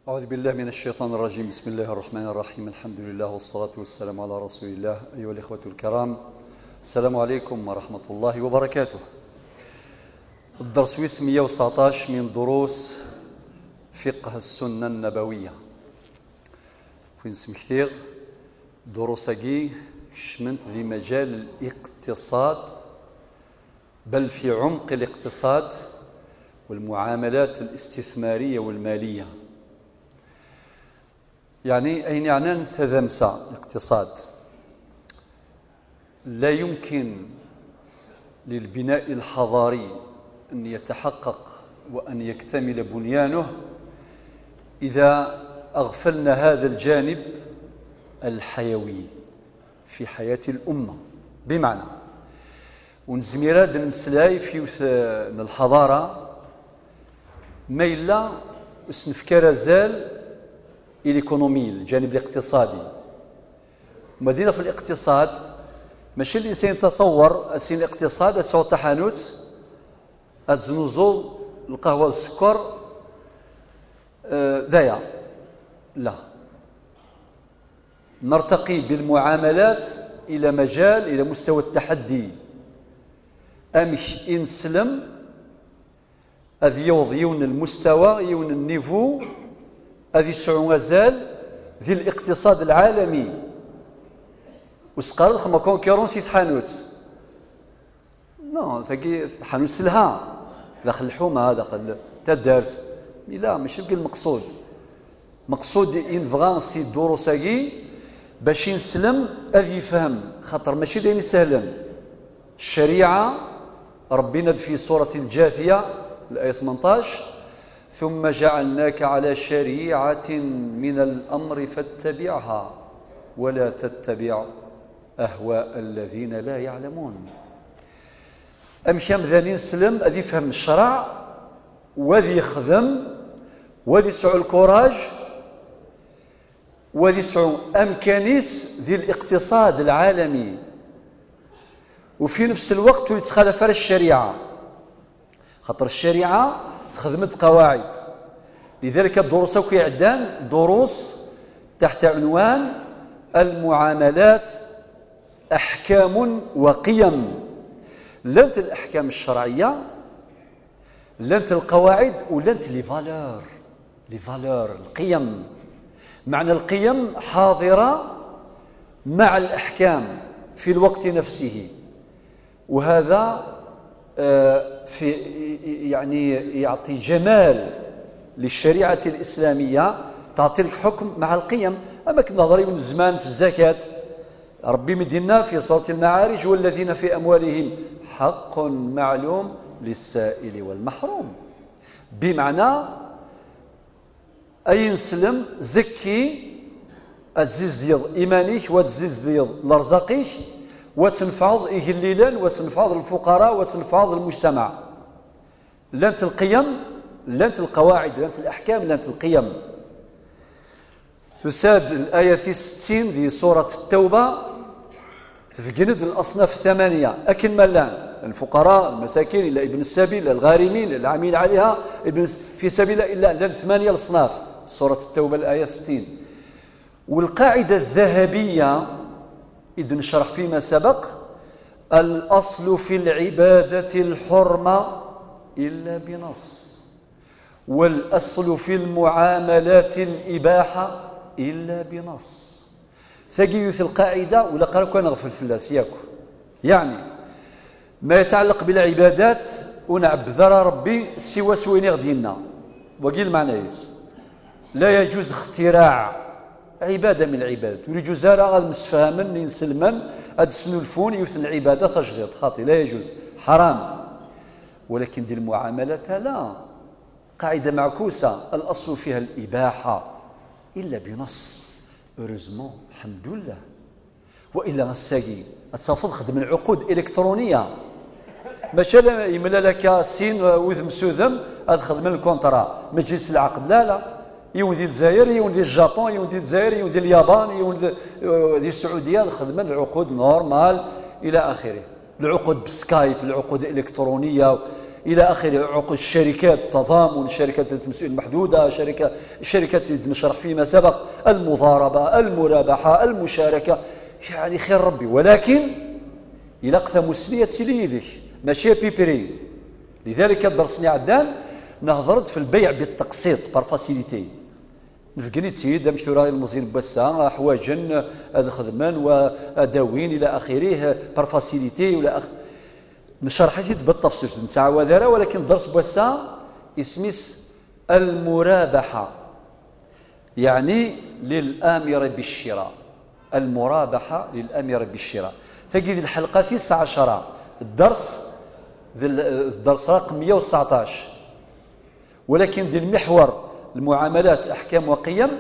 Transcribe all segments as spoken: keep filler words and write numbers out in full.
أعوذ بالله من الشيطان الرجيم. بسم الله الرحمن الرحيم. الحمد لله والصلاة والسلام على رسول الله. أيها الإخوة الكرام، السلام عليكم ورحمة الله وبركاته. الدرس ويس مية وتسعطاش من دروس فقه السنة النبوية. وين سمكتيغ دروساكي كشمنت ذي مجال الاقتصاد، بل في عمق الاقتصاد والمعاملات الاستثمارية والمالية. يعني أين يعنان ثذمسا الاقتصاد؟ لا يمكن للبناء الحضاري أن يتحقق وأن يكتمل بنيانه إذا أغفلنا هذا الجانب الحيوي في حياة الأمة. بمعنى، ونزميرا دنمسلاي في يوث الحضارة، ما إلا اسنفكار زال إليكونومي، الجانب الاقتصادي. مدينة في الاقتصاد، ماشي الإنسان يتصور أسين الاقتصاد، أسعود تحانوت، أتزنوزوض القهوة والسكر، آه، دايا. لا. نرتقي بالمعاملات إلى مجال، إلى مستوى التحدي. أمك إنسلم، أذ يوض يون المستوى، يون النيفو، أذ يسعو أزال ذي الاقتصاد العالمي. وسقال خما كونكورونس يتحانوت. نو، تاكي حانوت سلها. داخل الحومة، داخل تدارت. لا، ماشي بقى المقصود. مقصود ينبغى سي الدروس هاكي باش ينسلم أذ يفهم، خاطر ماشي داين يسهلن. الشريعة، ربنا في سورة الجاثية، الآية ثمنطاش: "ثم جعلناك على شريعة من الأمر فاتبعها ولا تتبع أهواء الذين لا يعلمون". أمك أمذان ينسلم أذ يفهم الشرع، وأذ يخدم، وأذ يسعو الكوراج، وأذ يسعو أمكانيس ذي الاقتصاد العالمي، وفي نفس الوقت ويتخالف على الشريعة، خاطر الشريعة تخدمت قواعد. لذلك الدروس أكو يعدان دروس تحت عنوان المعاملات أحكام وقيم. لنت الأحكام الشرعية، لنت القواعد، ولنت لي فالور، لي فالور، القيم. معنى القيم حاضرة مع الأحكام في الوقت نفسه. وهذا، آه، في، يعني، يعطي جمال للشريعة الإسلامية، تعطي لك حكم مع القيم. أما كنا نهضريو من زمان في الزكاة، ربي مدينا في سورة المعارج: "والذين في أموالهم حق معلوم للسائل والمحروم". بمعنى، أي نسلم، زكي، أتزيزديض إيمانيك، وتزيزديض لرزقك، وتنفعض إيجليلان، وتنفعض الفقراء، وتنفعض المجتمع. لانت القيم، لانت القواعد، لانت الأحكام، لانت القيم. تساد الآية ستين ذي سورة التوبة، تفقند الأصناف الثمانية أكن ما لان: الفقراء، المساكين، إلا ابن السبيل، إلا الغارمين، إلا العاملين عليها، ابن س-، في سبيل الله، إلا لان ثمانية الأصناف. سورة التوبة الآية ستين. والقاعدة الذهبية إذ نشرح فيما سبق: "الأصل في العبادة الحرمة إلا بنص، والأصل في المعاملات الإباحة إلا بنص". ثقيوث القاعدة ولا قرأ كان غفل فلاس ياكو. يعني، ما يتعلق بالعبادات ونعبد ذرا ربي سوى سويني غدينا. وقيل معنى يس. لا يجوز اختراع عبادة من العباد. ولي جزارة غاد مسفهمن ينسلمن أد سنولفون يوثن العبادة تجديد خاطي، لا يجوز، حرام. ولكن دي المعاملة لا، قاعدة معكوسة، الأصل فيها الإباحة إلا بنص. Heureusement، الحمد لله. وإلا الساقي أتصافض خدم العقود إلكترونية. ماشي لا يملا لك سين وذم سوذم، هذا خدم الكونترا، مجلس العقد، لا، لا. يون دي الجزائر، يون دي الجابون، يون دي الجزائر، يون دي اليابان، يون دي، دي السعودية، خدم العقود نورمال إلى آخره. العقود بالسكايب، العقود الإلكترونية. إلى آخره، عقود الشركات، تضامن، شركة المسؤولية المحدودة، شركة، شركة اللي نشرح فيما سبق، المضاربة، المرابحة، المشاركة، يعني خير ربي. ولكن إلا قثا مسلية تسيلي يدك، ماشي بيبري. لذلك الدرس اللي عدان نهضرت في البيع بالتقسيط، par facilité. نفقني تسيد، أمشي راه المزين بوسا، حواجن، هذا خدمن، وأداوين إلى آخره، par facilité ولا أخ. نشرح-ت-id بالتفصيل، نسعى وذرة، ولكن درس بوسا اسميس المرابحة، يعني للآمر بالشراء. المرابحة للآمر بالشراء. تجد الحلقة تسعة عشر، الدرس، الدرس رقم مية وتسعطاش. ولكن دي المحور المعاملات أحكام وقيم،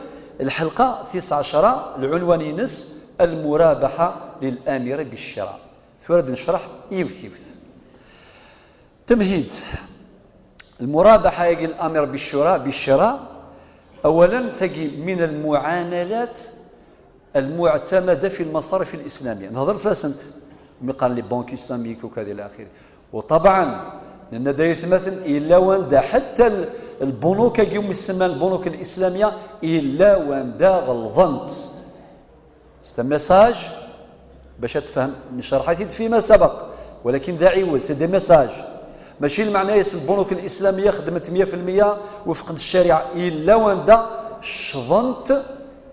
الحلقة تسعة عشر، العنوان ينس المرابحة للآمر بالشراء. ثورة نشرح يوث يوث. تمهيد. المرابحة يجي الأمر بالشراء، بالشراء. أولا تجي من المعاملات المعتمدة في المصارف الإسلامية. نهضر فاسنت، مي قال لي بنك إسلاميك وكذا إلى آخره. وطبعا لأن داية مثلا إلا واندا حتى ال-، البنوك يوم السمان البنوك الإسلامية إلا واندا غلظنت. C'est un message باش تفهم، نشرحها فيما سبق، ولكن ذا عوض، c'est des messages. ماشي المعنى يس البنوك الإسلامية خدمت مية في المية وفقا للشريعة، إلا واندا شظنت،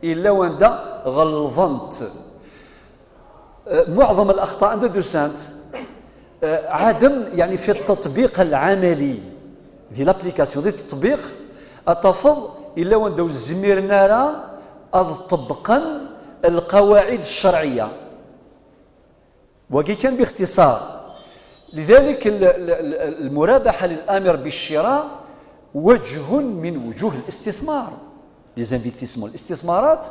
إلا واندا غلظنت. آه، معظم الأخطاء عند دوسانت، آه، عدم، يعني، في التطبيق العملي، ذي l'application، ذي التطبيق، أتفض إلا وندو الزمير نارا أض طبقا القواعد الشرعية. وكي كان باختصار، لذلك ال-، ال-، ال-، المرابحة للآمر بالشراء وجه من وجوه الاستثمار، les investissements، الاستثمارات،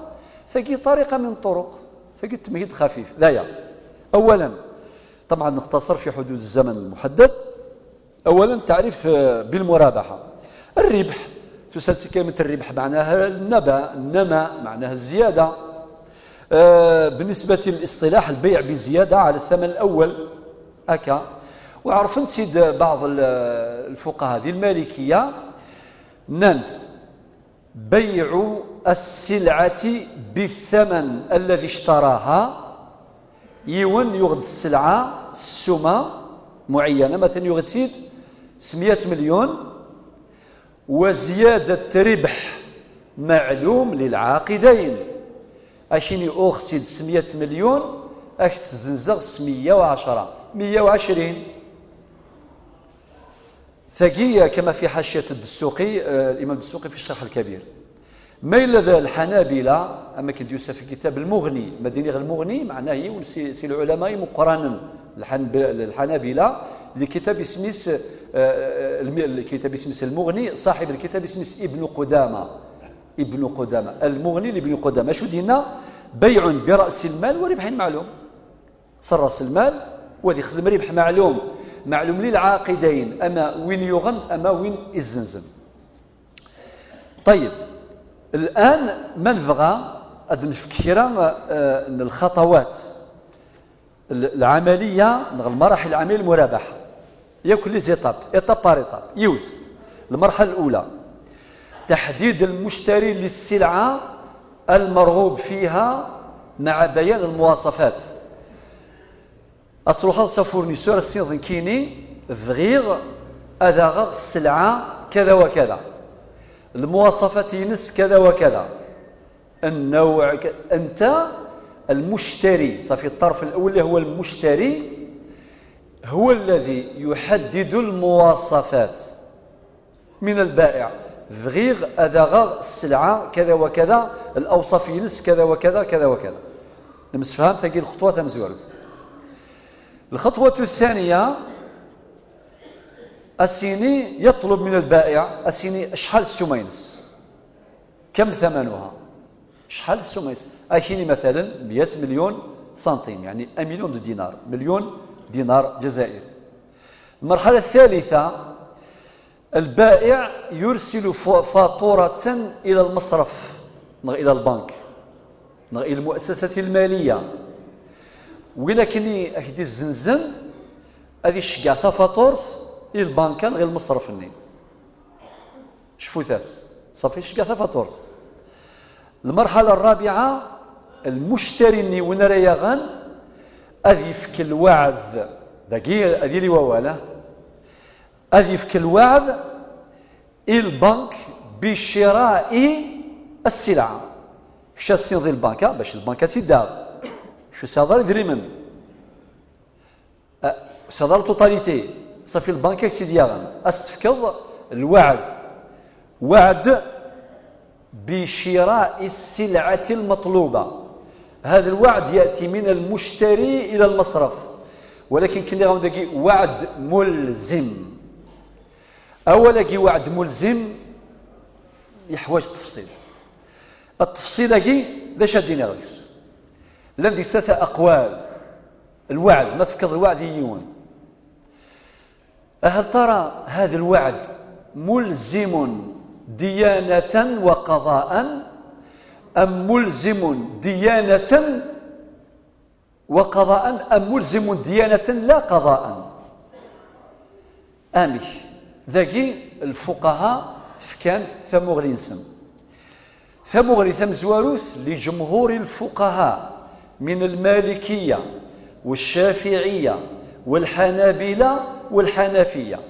ثقي طريقة من الطرق، ثقي التمهيد خفيف. ذايا، أولا، طبعا نختصر في حدود الزمن المحدد. أولا تعريف، آه، بالمرابحة. الربح، تسلسل كلمة الربح معناها النبا، النما معناها الزيادة. آه، بالنسبة للاصطلاح البيع بزيادة على الثمن الأول، أكا. وعرفن سيد بعض ال-، الفقهاء ذي المالكية، نند بيع السلعة بالثمن الذي اشتراها، يون يغد السلعة السومة معينة، مثلا يغد سيد سمية مليون، وزيادة ربح معلوم للعاقدين. أشيني أوخ سيد سمية مليون، أك تزنزغ سمية وعشرة، مية وعشرين. ثقية كما في حاشية الدسوقي، آه، الإمام الدسوقي في الشرح الكبير. ما إلا ذا الحنابلة، أما كنت يوسف في كتاب المغني، مدينة المغني معناه يون سي، سي العلماء مقرانن. الحنب-، الحنابلة، لكتاب اسميس، آه، آه، الم-، الكتاب اسميس المغني، صاحب الكتاب اسميس ابن قدامة. ابن قدامة، المغني لابن قدامة. شو دينا؟ بيع برأس المال وربح معلوم. صرس المال وذي خدم ربح معلوم، معلوم للعاقدين، أما وين يغن، أما وين الزنزن. طيب، الآن ما نبغى أد نفك كرا، آه، الخطوات ال-، العملية، نغ المراحل العملية المرابحة. ياك les étapes، étape par étape. يوث، المرحلة الأولى، تحديد المشتري للسلعة المرغوب فيها مع بيان المواصفات. أصلحظ سفورنيسور السيض كيني، بغيغ أذاغغ السلعة كذا وكذا، المواصفات ينس كذا وكذا، النوع ك-، أنت المشتري، صافي الطرف الأول اللي هو المشتري هو الذي يحدد المواصفات من البائع. بغيغ أذاغغ السلعة كذا وكذا، الأوصاف ينس كذا وكذا كذا وكذا. نمسفهم تاقي الخطوة تمزورت. الخطوة الثانية، أسيني يطلب من البائع، أسيني شحال السومة ينس؟ كم ثمنها؟ شحال السومة ينس؟ أكيني مثلا مية مليون سنتيم، يعني un million de dinars، مليون دينار جزائري. المرحلة الثالثة، البائع يرسل ف-، فاتورة إلى المصرف، نغ إلى البنك، نغ إلى المؤسسة المالية. ولكن أكدي الزنزن، أذي الشقع فاتورة، I lbanka neɣ i lmeṣref-nni. Cfut-as. Ṣafi, ceggeɛ tafatuṛt. Lmerḥala rrabiɛa, lmuctari-nni win ara yaɣen, ad yefk lweɛd, dagi ad yili wawal, ah? Ad yefk lweɛd i lbank bicira'i ssilɛa. Kečč ad tiniḍ i lbanka, bac lbanka ad tt-id-taɣ. Kečč ur tesɛiḍ ara idrimen. Ah, c'est-à-dire la totalité. Ṣafi, lbanka i s-id-yaɣen. Ad s-tefkeḍ lweɛd. وعد بشراء السلعة المطلوبة. هذا الوعد يأتي من المشتري إلى المصرف. ولكن كنا غندقي وعد ملزم. أولا وعد ملزم يحوج تفصيل. التفصيل هاكي، ليش هادي نغلس؟ لان دي ثلاثة أقوال. الوعد، ما تفكر الوعد يون. هل ترى هذا الوعد ملزم ديانة وقضاء، أم ملزم ديانة وقضاء، أم ملزم ديانة لا قضاء؟ Amek? Dagi, lfuqaha fkan tamuɣli-nsen. Tamuɣli tamezwarut, لجمهور الفقهاء من المالكية والشافعية والحنابلة والحنفية.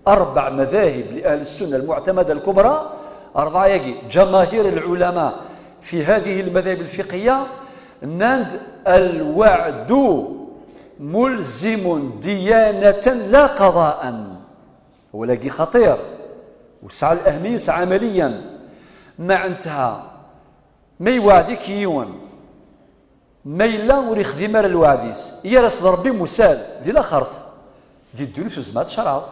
أربع مذاهب لأهل السنة المعتمدة الكبرى، أربعة يجي جماهير العلماء في هذه المذاهب الفقهية، ناند الوعد ملزم ديانة لا قضاء. Wagi xaṭir, u yesɛa lehmiyya, yesɛa amaliyan. Meɛnatha, ma iweɛd-ik yiwen, ma yella ur yexdim ara lweɛd-is, yerra-s d Ṛebbi musal, di laxert, di ddunit ur tezmireḍ ad tcerɛeḍ.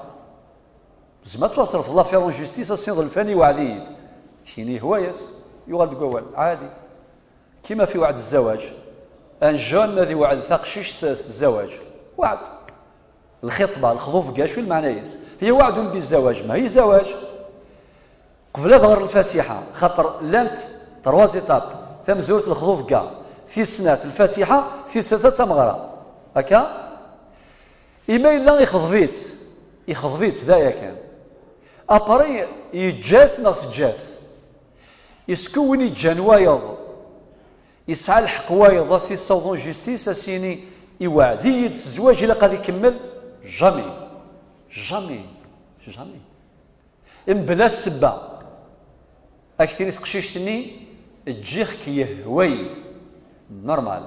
Tzemreḍ ad twaṣleḍ la faire en justice, ad s-tiniḍ lflan iweɛd-iyi-d. Kini yehwa-yas, yuɣal deg wawal, ɛadi. Kima fi weɛd zzawaj. Un jeune ad iweɛd taqcict s zzawaj. Weɛd. Lxitba, lexḍubga, acu i lmeɛna-is? هي وعد بالزواج، ما هي زواج. Qbel ad ɣer lfatiḥa, xaṭer llant trois étapes, tamezwarut lexḍubga, tis snat lfatiḥa, tis tlata d tameɣra. Akka? Ima yella ixḍeb-itt, ixḍeb-itt, d aya kan. Après, yeǧǧa-t neɣ teǧǧa-t. Est-ce que win yeǧǧan wayeḍ, yesɛa lḥeqq wayeḍ ad t-yessaweḍ en justice, ad s-yini, iweɛd-iyi-d s zzwaǧ, ilaq ad ikemmel? Jamais. Jamais. Jamais. Mebla ssebba. Ad k-tini teqcict-nni, ǧǧiɣ-k yehwa-yi. Normal.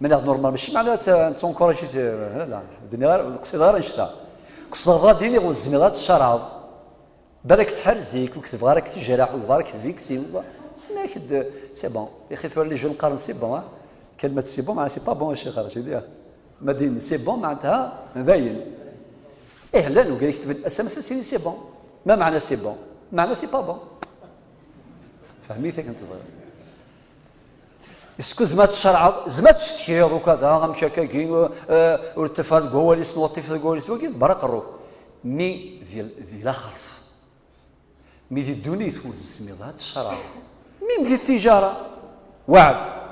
Ma neɣ normal, mačči meɛna ad nettunkuṛaǧi, la, d-nniɣ ara, ur qsideɣ ara annect-a. Qesdeɣ dɣa ad d-iniɣ ur tezmireḍ ad tcerɛeḍ. Balak tḥerz-ik, ur k-tebɣa ara k-tejreḥ, ur tebɣa ara k-tdiksi, ur tebɣa, tenna-ak-d, c'est bon. Ixi tura les jeunes qqaren c'est bon, ah. Kalmat c'est bon, ah, c'est pas bon, a ccix, ah, je veux dire. Ma d-yenni c'est bon, meɛnatha, dayen. Ih, llan wigad iketben S M S, ad s-yini c'est bon. Ma meɛna c'est bon? Meɛna c'est pas bon. Fehmit akken tebɣiḍ. Est-ce que tzemreḍ ad tcerɛeḍ, tzemreḍ ad tcetkiḍ ukada, amek akkagi, eh, ur ttafeɣ deg wawal-is, neɣ ur ṭṭifeɣ deg wawal-is, wagi d berraqerru. Mi di, di laxert, mi di ddunit ur tezmireḍ ad tcerɛeḍ. Même di ttijaṛa. Weɛd.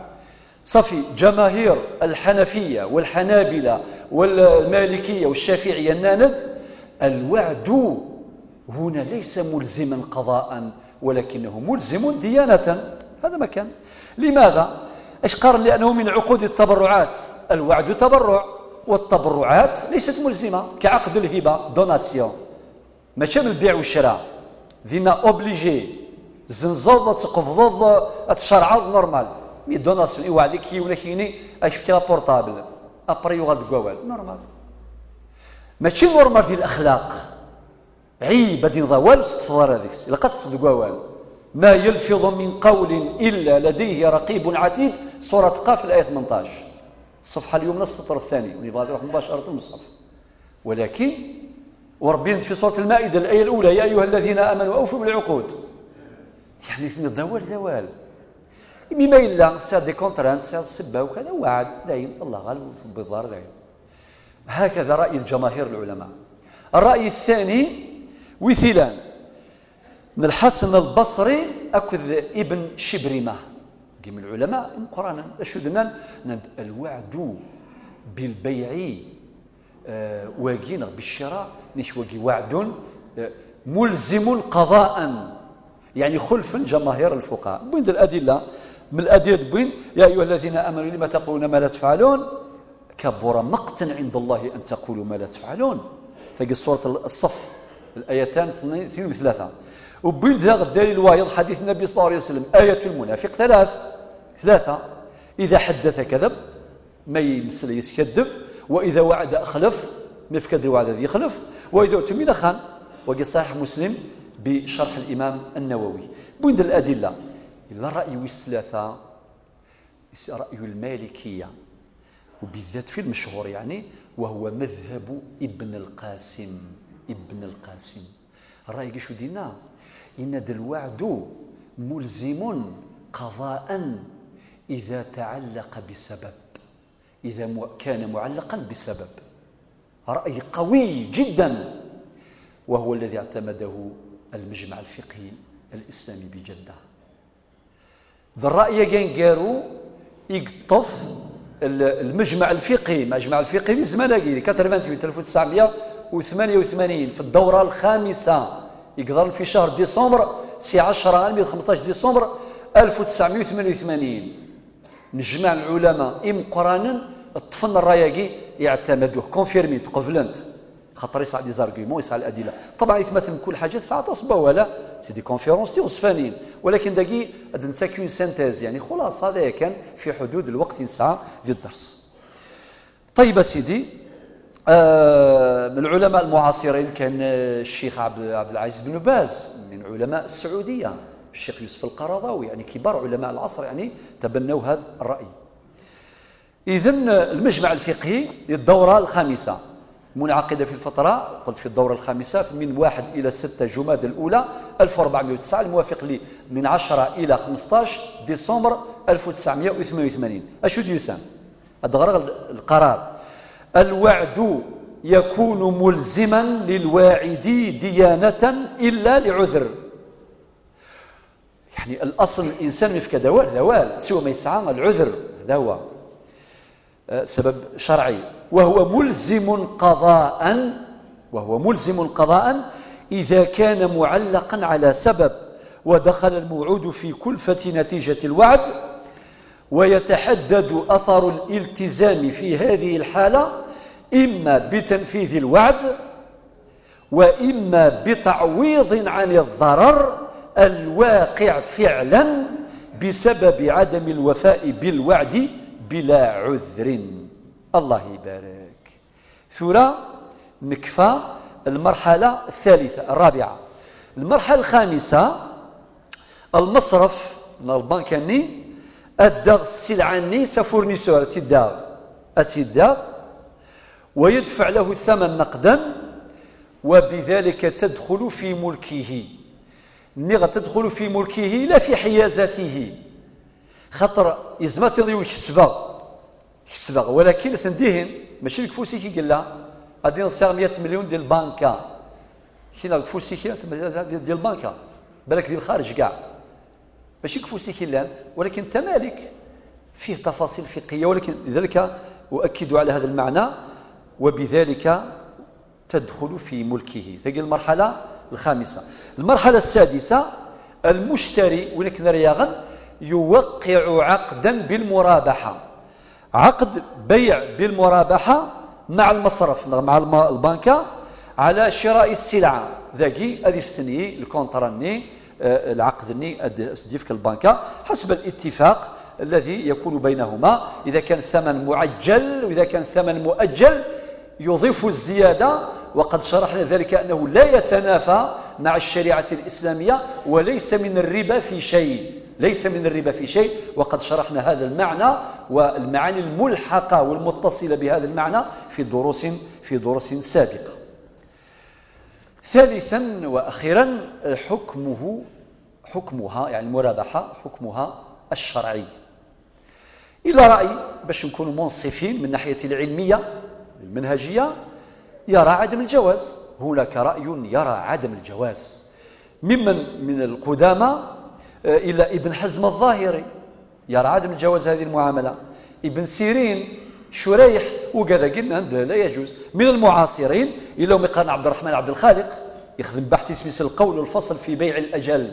Ṣafi, جماهير الحنفية والحنابلة والمالكية والشافعية nnan-d, الوعد هنا ليس ملزما قضاء، ولكنه ملزم ديانة. هذا ما كان. لماذا؟ اش قال؟ لأنه من عقود التبرعات. الوعد تبرع، والتبرعات ليست ملزمة كعقد الهبة، donation. Mačči am lbiɛ u ccra. Dinna obligé. Tzenzeḍ, ad tqebḍeḍ, ad tcerɛeḍ, normal. Mi donation, iweɛd-ik yiwen, ad k-yini, ad k-fkeɣ portable. Après yuɣal deg wawal. Normal. Mačči normal di lexlaq. Ɛib ad d-tiniḍ awal, ur teṭṭfeḍ ara deg-s. Ilaq ad teṭṭfeḍ deg wawal. ما يلفظ من قول إلا لديه رقيب عتيد، سورة قاف، الآية ثمنطاش. الصفحة اليمنى، السطر الثاني، ونبغى نروح مباشرة المصحف. ولكن، وربي في سورة المائدة الآية الأولى: يا أيها الذين آمنوا أوفوا بالعقود. يعني تني ضوال ضوال. إمي ما إلا سا دي كونترانت، سا السبة وكذا، وعد دايم الله غالب، بضار دايم. هكذا رأي الجماهير العلماء. الرأي الثاني وثيلان، من الحسن البصري أكذ ابن شبرمة، كيما العلماء مقرانا، أشو دنان؟ نند الوعد بالبيع Wagi neɣ بالشراء, nek wagi وعد, eh, ملزم قضاء, يعني خلفا جماهير الفقهاء. Wwin-d الأدلة, من الأدلة wwin, يا أيها الذين آمنوا لم تقولون ما لا تفعلون, كبر مقتا عند الله أن تقولوا ما لا تفعلون. Tagi surat Ṣṣeff, الآيتان اثنين وثلاثة. Wwin-d daɣ ddalil wayeḍ, حديث النبي صلى الله عليه وسلم, آية المنافق ثلاث, ثلاثة, إذا حدث كذب, ma yemmeslay yeskaddeb, وإذا وعد أخلف, ma yefka-d lweɛd ad yexlef, وإذا اؤتمن خان. Wagi صحيح مسلم بشرح الإمام النووي. Wwin-d الأدلة. Yella ṛṛay wis tlata, رأي المالكية, وبالذات في المشهور, يعني, وهو مذهب ابن القاسم. ابن القاسم. Ṛṛay-agi acu d-yenna? Yenna-d الوعد ملزم قضاء إذا تعلق بسبب. إذا م-, كان معلقا بسبب. رأي قوي جدا, وهو الذي اعتمده المجمع الفقهي الإسلامي بجدة. D ṛṛay-agi aneggaru i yeṭṭef l-, المجمع الفقهي, المجمع الفقهي di zzman-agi, di quatre-vingt-huit, ألف وتسعمية وثمانية وثمانين, في الدورة الخامسة, i yeḍran في شهر ديسمبر, si ɛecṛa almi d xemṭac ديسمبر ألف وتسعمية وثمانية وثمانين. Nejmaɛ n lɛulama imeqqranen ṭṭfen ṛṛay-agi, اعتمدوه, confirmé-t, qeblen-t. Xaṭer yesɛa des arguments, yesɛa الأدلة. طبعا, aytmaten, mkul ḥaǧa tesɛa aṭas n wawal, c'est des conférences tiɣezfanin. Walakin dagi ad nettak une synthèse, يعني خلاصة, d aya kan, في حدود الوقت i nesɛa di dders. طيب a sidi, آه، من العلماء المعاصرين كان, آه، الشيخ عبد، عبد العزيز بن باز, من علماء السعودية, الشيخ يوسف القرضاوي, يعني كبار علماء العصر, يعني تبنوا هذا الرأي. إذن المجمع الفقهي للدورة الخامسة منعقدة في الفترة, قلت في الدورة الخامسة, من واحد إلى ستة جمادى الأولى ألف وأربعمية وتسعة, الموافق لي من عشرة إلى خمسطاش ديسمبر ألف وتسعمية وثمانية وثمانين. أشو ديسان؟ أدغرغ القرار. الوعد يكون ملزما للواعد ديانة إلا لعذر. يعني الأصل الإنسان ما يفكى دوال، دوال، سوى ما يسعى العذر، هذا هو. آه، سبب شرعي، وهو ملزم قضاء، وهو ملزم قضاء إذا كان معلقا على سبب، ودخل الموعود في كلفة نتيجة الوعد، ويتحدد أثر الالتزام في هذه الحالة إما بتنفيذ الوعد، وإما بتعويض عن الضرر الواقع فعلا بسبب عدم الوفاء بالوعد بلا عذر. الله يبارك. Tura nekfa المرحلة الثالثة، الرابعة. المرحلة الخامسة, المصرف, البنك, ad d-yaɣ ssilɛa-nni s fournisseur, ad tt-id-yaɣ, ad tt-id-yaɣ, ويدفع له الثمن نقدا، وبذلك تدخل في ملكه. Nniɣ تدخل في ملكه لا في حيازته. Xaṭer yezmer ad tt-yaɣ yiwen kesbeɣ, kesbeɣ, walakin atan dihin, mačči deg ufus-ik i yella. Ad d-iniḍ sɛiɣ مية مليون di lbanka. Kina deg ufus-ik, di, di lbanka. Balak di lxareǧ kay. Mačči deg ufus-ik i llant, walakin أنت مالك. فيه تفاصيل فقهية, ولكن لذلك أؤكد على هذا المعنى: وبذلك تدخل في ملكه. Tagi المرحلة الخامسة. المرحلة السادسة, المشتري, win akken ara yaɣen, يوقع عقدا بالمرابحة. عقد بيع بالمرابحة مع المصرف, مع الم-, البنك, على شراء السلعة. Dagi ad istenyi lkunṭra-nni, eh, العقد-nni ad s-d-yefk lbanka, حسب الاتفاق الذي يكون بينهما. إذا كان الثمن معجل وإذا كان الثمن مؤجل يضيف الزيادة، وقد شرحنا ذلك أنه لا يتنافى مع الشريعة الإسلامية، وليس من الربا في شيء، ليس من الربا في شيء، وقد شرحنا هذا المعنى والمعاني الملحقة والمتصلة بهذا المعنى في دروس، في دروس سابقة. ثالثا وأخيرا، حكمه، حكمها، يعني المرابحة، حكمها الشرعي. إلى رأي، باش نكونوا منصفين من ناحية العلمية، المنهجية، يرى عدم الجواز. هناك رأي يرى عدم الجواز، ممن من القدامى، آه، إلى ابن حزم الظاهري يرى عدم الجواز هذه المعاملة، ابن سيرين، شريح، Ugad-agi nnan-d la yajuz. Min al-muɛasirin, yella wumi qqaren Ɛebderreḥman Ɛebdelxaliq, yexdem baḥt isem-is Lqawl Lfasl fi bayɛ al-ajal.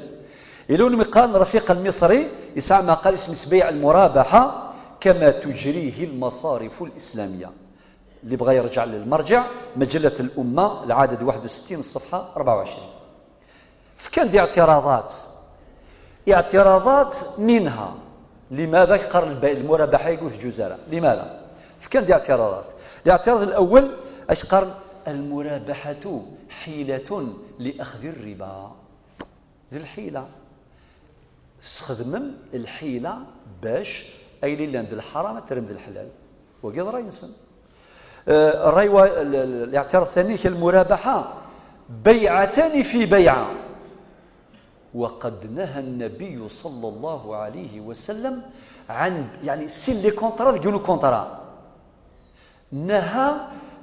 Yella wumi qqaren Rafiq Lmisri, yesɛa maqal isem-is Bayɛ Lmurabaḥa, kama tujrihi lmasarifu lislamiyya. Li bɣa yerǧeɛ lilmerǧeɛ, maǧallat Lumma, lɛadad waḥed u settin, ṣṣefḥa rebɛa u ɛecrin. Fkan-d iɛtiraḍat. Iɛtiraḍat minha. Limada qqaren lmurabaḥa-agi ur tǧuz ara? Limada? Fkan-d iɛtiraḍat. Liɛtiraḍ lawel, acu qqaren? Almurabaḥatu ḥilatun li axdi rriba. D lḥila. Tesxedmem lḥila bac ayen illan d lḥaram ad terrem d leḥlal. Wagi d ṛṛay-nsen. Eh, ṛṛay wa-, l-, l-, liɛtiraḍ ثاني, المرابحة بيعتان في بيعة. وقد نهى النبي صلى الله عليه وسلم عن، يعني, sin les contrats deg yiwen ukunṭra. نهى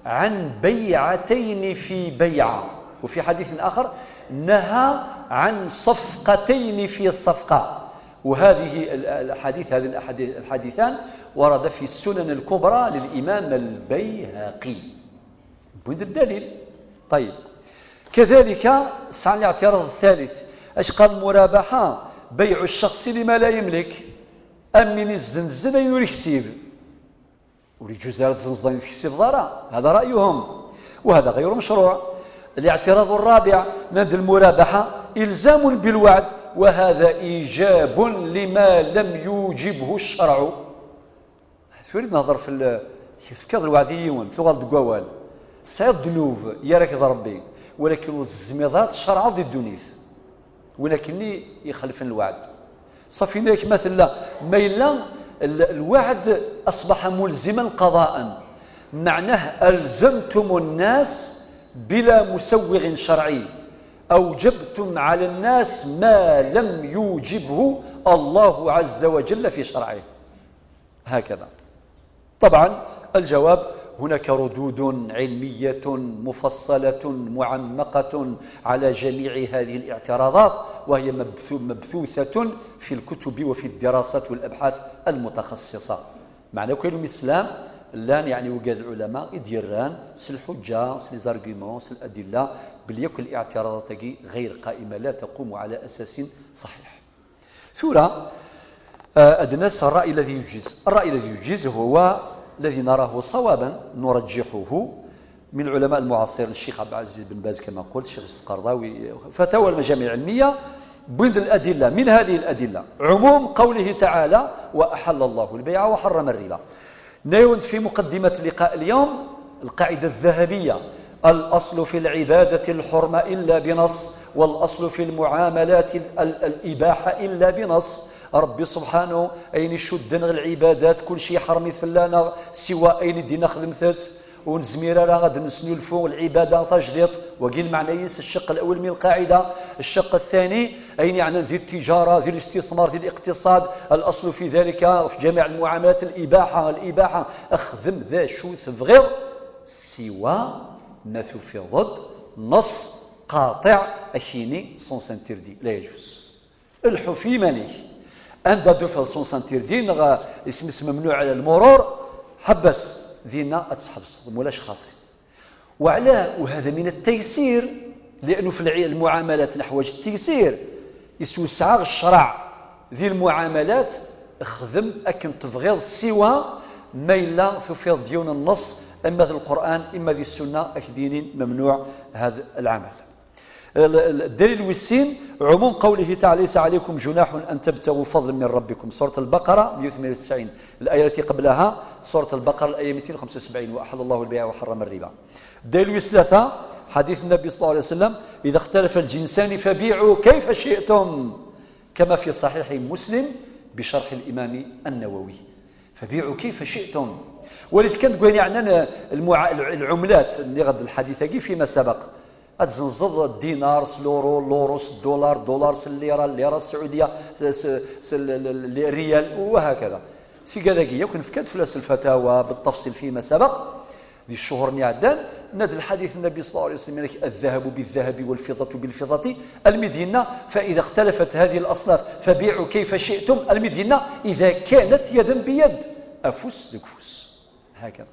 عن بيعتين في بيعة، وفي حديث آخر نهى عن صفقتين في صفقة. وهذه ال-، الأحاديث، هذه الأحاديث، الحديثان ورد في السنن الكبرى للإمام البيهقي. Wwin-d الدليل. طيب. كذلك سعى الاعتراض الثالث. اش قال المرابحة؟ بيع الشخص لما لا يملك. Am win izzenzen ayen ur iksib. Ur yeǧuz ara ad tzenzeḍ ayen ur teksibeḍ ara. هذا رأيهم. وهذا غير مشروع. الاعتراض الرابع, nnan-d المرابحة إلزام بالوعد، وهذا إيجاب لما لم يوجبه الشرع. Tura i d-nehḍer f-, tefkiḍ lweɛd i yiwen, tuɣaleḍ deg wawal. Tesɛiḍ ddnub, gar-ak d Ṛebbi, walakin ur tezmireḍ ara ad tcerɛeḍ di ddunit. Win akkenni ixelfen lweɛd. Ṣafi, nniɣ-ak ma tella, ma yella l-, lweɛd أصبح ملزما قضاء، معناه ألزمتم الناس بلا مسوغ شرعي، أوجبتم على الناس ما لم يوجبه الله عز وجل في شرعه. هكذا. طبعا الجواب، هناك ردود علمية مفصلة معمقة على جميع هذه الاعتراضات، وهي مبثو-، مبثوثة في الكتب وفي الدراسات والأبحاث المتخصصة. Meɛna akk ilumma n lislam llan, yeɛni, wigad lɛulama i d-yerran s lḥuǧǧa, s les arguments, s ladilla, belli akk liɛtiraḍat-agi غير قائمة, لا تقوم على أساس صحيح. Tura, ah, ad nas الرأي الذي يجيز. الرأي الذي يجيز هو الذي نراه صوابا، نرجحه، من العلماء المعاصرين، الشيخ عبد العزيز بن باز كما قلت، الشيخ يوسف القرضاوي، فتاوى المجامع العلمية، wwin-d الأدلة، من هذه الأدلة عموم قوله تعالى: وأحل الله البيع وحرم الربا. Nnan-d في مقدمة لقاء اليوم القاعدة الذهبية: الأصل في العبادة الحرمة إلا بنص، والأصل في المعاملات ال-، ال-، الإباحة إلا بنص. Ṛebbi subḥanahu, ayen icudden ɣer lɛibadat, kulci iḥṛem-it fell-aneɣ, siwa ayen i d-yenna xedmet-t, ur nezmir ara ad nesnulfu lɛibada tajdiṭ. Wagi lmeɛna-is الشق الأول من القاعدة. الشق الثاني, ayen yeɛnan di ttiǧara, di listithmar, di liqtiṣad, الأصل في ذلك في جميع المعاملات الإباحة، الإباحة. Xdem d acu tebɣiḍ, siwa ma tufiḍ-d نص قاطع ak-yini sens interdit, la yajuz. Lḥu f yiman-ik. Anda d-tufiḍ sens interdit neɣ isem-is ممنوع على المرور, ḥebbes dinna ad tḥebseḍ, mulac xaṭi. وعلى، وهذا من التيسير، لأنه في الع-، المعاملات نحوج التيسير، يسوسعغ الشرع ذي المعاملات، خدم أكن تبغيض سوى ما إلا تفيض ديون النص، إما ذي القرآن إما ذي السنة أكدينين ممنوع هذا العمل. ال-، ال-، الدليل ويسين عموم قوله تعالى: "ليس عليكم جناح أن تبتغوا فضلا من ربكم"، سورة البقرة مية وثمانية وتسعين. الآية التي قبلها سورة البقرة، الآية ميتين وخمسة وسبعين: "وأحل الله البيع وحرم الربا". دليل ويس ثلاثة، حديث النبي صلى الله عليه وسلم: "إذا اختلف الجنسان فبيعوا كيف شئتم"، كما في صحيح مسلم بشرح الإمام النووي. "فبيعوا كيف شئتم". Walit kan deg wayen yeɛnan المعا-، العملات, nniɣ-d lḥadit-agi فيما سبق. Ad tzenzeḍ الدينار s l'euro, l'euro s الدولار, الدولار s الليرة, الليرة السعودية s, s, s ال-, ال-, ال-, الريال وهكذا. Tigad-agi yakk nefka-d fell-as lfatawa بالتفصيل فيما سبق. Di cchuhur-nni iɛeddan, nna-d lḥadit n Nnbi صلى الله عليه وسلم: "الذهب بالذهب والفضة بالفضة"، almi d-yenna: "فإذا اختلفت هذه الأصناف فبيعوا كيف شئتم"، almi d-yenna: "إذا كانت يدا بيد"، afus deg ufus. هكذا.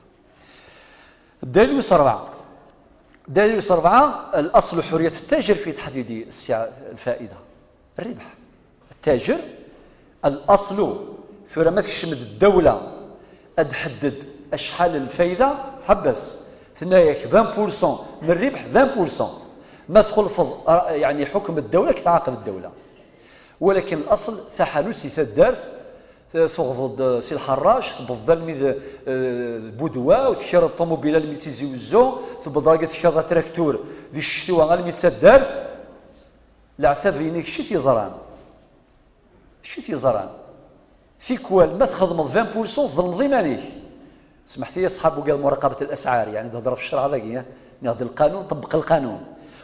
Dalilu s rebɛa. Dalilu s rebɛa, الأصل حرية التاجر في تحديد السعر، الفائدة، الربح. التاجر، الأصل، tura ma tekcem-d ddawla ad d-tḥedded acḥal lfayda, ḥebbes, tenna-yak vingt pour cent n rribḥ, vingt pour cent. Ma txulfeḍ, eh, yeɛni ḥukm ddawla, ad k-tɛaqeb ddawla. Walakin الأصل, taḥanut di taddart, eh, tuɣeḍ-d, eh, si lḥerrac, tewweḍ-d almi d, eh, d Budwa, u tekreḍ ṭumubil almi d Tizi Wezzu, tewweḍ dagi tekreḍ atraktur di ccetwa almi d taddart, leɛtab-inek ci t-yeẓran. Ci t-yeẓran. Tikwal, ma txedmeḍ vingt pour cent, tḍelmeḍ iman-ik. Smeḥt-iyi, aṣḥab ugaḍ muraqabat al-asɛar, yeɛni d-hedreɣ f ccreɛ dagi, eh? Niɣ-d lqanun, ṭebbeq lqanun.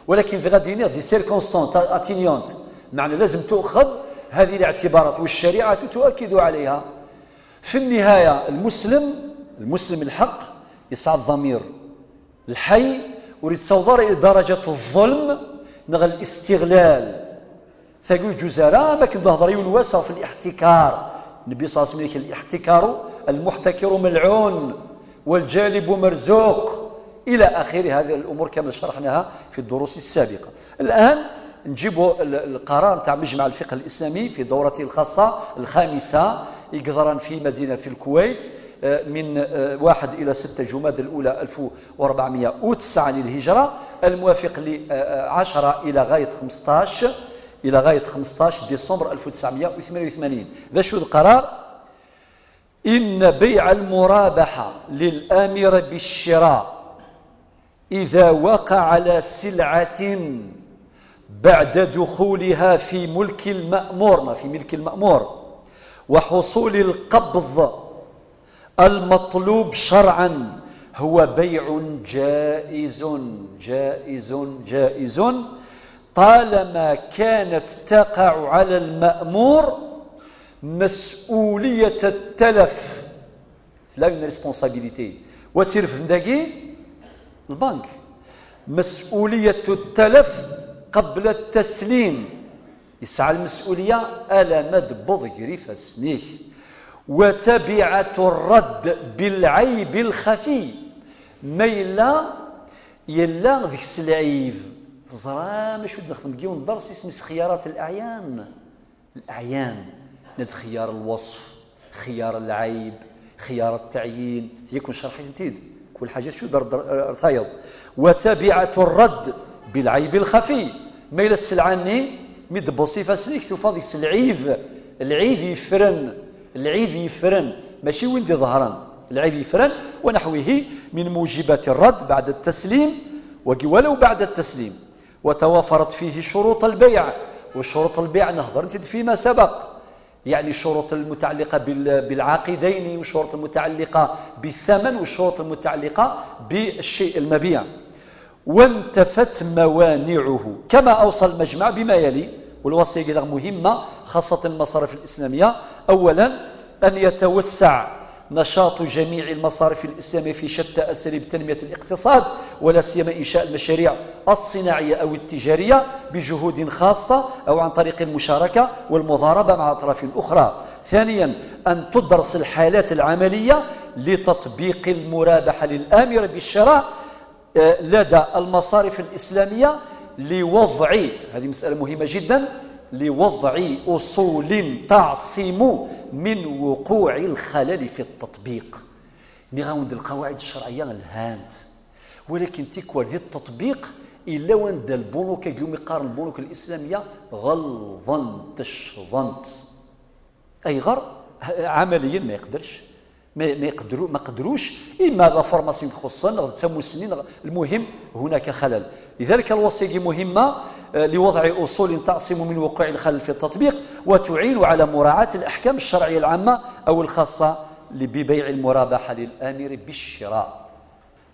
Walakin bɣiɣ ad d-iniɣ des circonstances atténuantes, meɛna لازم تؤخذ هذه الاعتبارات، والشريعة تؤكد عليها. في النهاية، المسلم، المسلم الحق يسعى الضمير الحي، ur yettaweḍ ara i درجة الظلم neɣ الاستغلال. Tagi ur yeǧǧuz ara, am akken d-nehder yiwen wass ɣef الاحتكار. النبي صلى الله عليه وسلم يقول: "الاحتكار، المحتكر ملعون، والجالب مرزوق"، إلى آخر هذه الأمور كما شرحناها في الدروس السابقة. الآن نجيبوا ال-، القرار تاع مجمع الفقه الإسلامي في دورته الخاصة الخامسة، يقدران في مدينة في الكويت، آه، من، آه، واحد إلى ستة جمادى الأولى ألف وأربعمية وتسعة للهجرة، الموافق ل، آه، آه، عشرة إلى غاية خمسطاش، إلى غاية خمسطاش ديسمبر ألف وتسعمية وثمانية وثمانين. ذا شو القرار؟ إن بيع المرابحة للآمر بالشراء إذا وقع على سلعة بعد دخولها في ملك المأمور، في ملك المأمور، وحصول القبض المطلوب شرعا، هو بيع جائز، جائز، جائز، طالما كانت تقع على المأمور مسؤولية التلف. Tella une responsabilité. Wa tirefden dagi, البنك. مسؤولية التلف قبل التسليم. Yesɛa lmesulya alamma d-tewweḍ gar ifassen-ik. وتبعة الرد بالعيب الخفي. Ma yella, yella deg-s lɛib. Teẓram acu d-nexdem deg yiwen n dders isem-is خيارات الأعيان. الأعيان، نتخيار الوصف، خيار العيب، خيار التعيين، يكون شرحي انتيد كل حاجة شو در، در، در ثايض. وتبعة الرد بالعيب الخفي. ما إلا السلعة ني، مي دبوسي فاسنيك توفى ديك العيب، العيب يفرن، العيب يفرن، ماشي وين دي ظهران، العيب يفرن، ونحوه من موجبات الرد بعد التسليم، وكي ولو بعد التسليم. وتوافرت فيه شروط البيع، وشروط البيع نهضر انت فيما سبق، يعني الشروط المتعلقة بال-، بالعاقدين، والشروط المتعلقة بالثمن، والشروط المتعلقة بالشيء المبيع، وانتفت موانعه كما أوصى المجمع بما يلي. والوصية كذا مهمة خاصة المصارف الإسلامية. أولا، أن يتوسع نشاط جميع المصارف الإسلامية في شتى أساليب تنمية الاقتصاد، ولا سيما إنشاء المشاريع الصناعية أو التجارية بجهود خاصة أو عن طريق المشاركة والمضاربة مع أطراف أخرى. ثانيا، أن تدرس الحالات العملية لتطبيق المرابحة للآمر بالشراء، آه، لدى المصارف الإسلامية لوضع، هذه مسألة مهمة جدا، لوضع أصول تعصم من وقوع الخلل في التطبيق. Nniɣ-awen-d lqawaɛid ccerɛiyya lhant, walakin tikwal di ṭṭeṭbiq yella wanda lbunuk-agi umi qqaren lbunuk lislamiyya ɣelḍent, ccḍent. Ayɣer? Ɛamaliyen ma yeqderc, ma, ma yeqdru-, ma qedruc, ima la formation i ixuṣṣen, neɣ d tamussni, neɣ, المهم هناك خلل. لذلك الوصية مهمة، آه، لوضع أصول تعصم من وقوع الخلل في التطبيق، وتعين على مراعاة الأحكام الشرعية العامة أو الخاصة ببيع المرابحة للآمر بالشراء.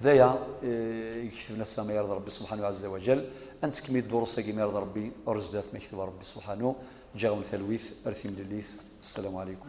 D aya, eh, i yekteb ass-a ma yirḍa Rebbi subḥanahu ɛazza wa jall. Ad nettkemmil ddurus-agi ma yirḍa Rebbi ɣer zdat ma yekteb Rebbi subḥanahu. Ǧǧiɣ-awen talwit ar timlilit. Assalamu ɛalaykum.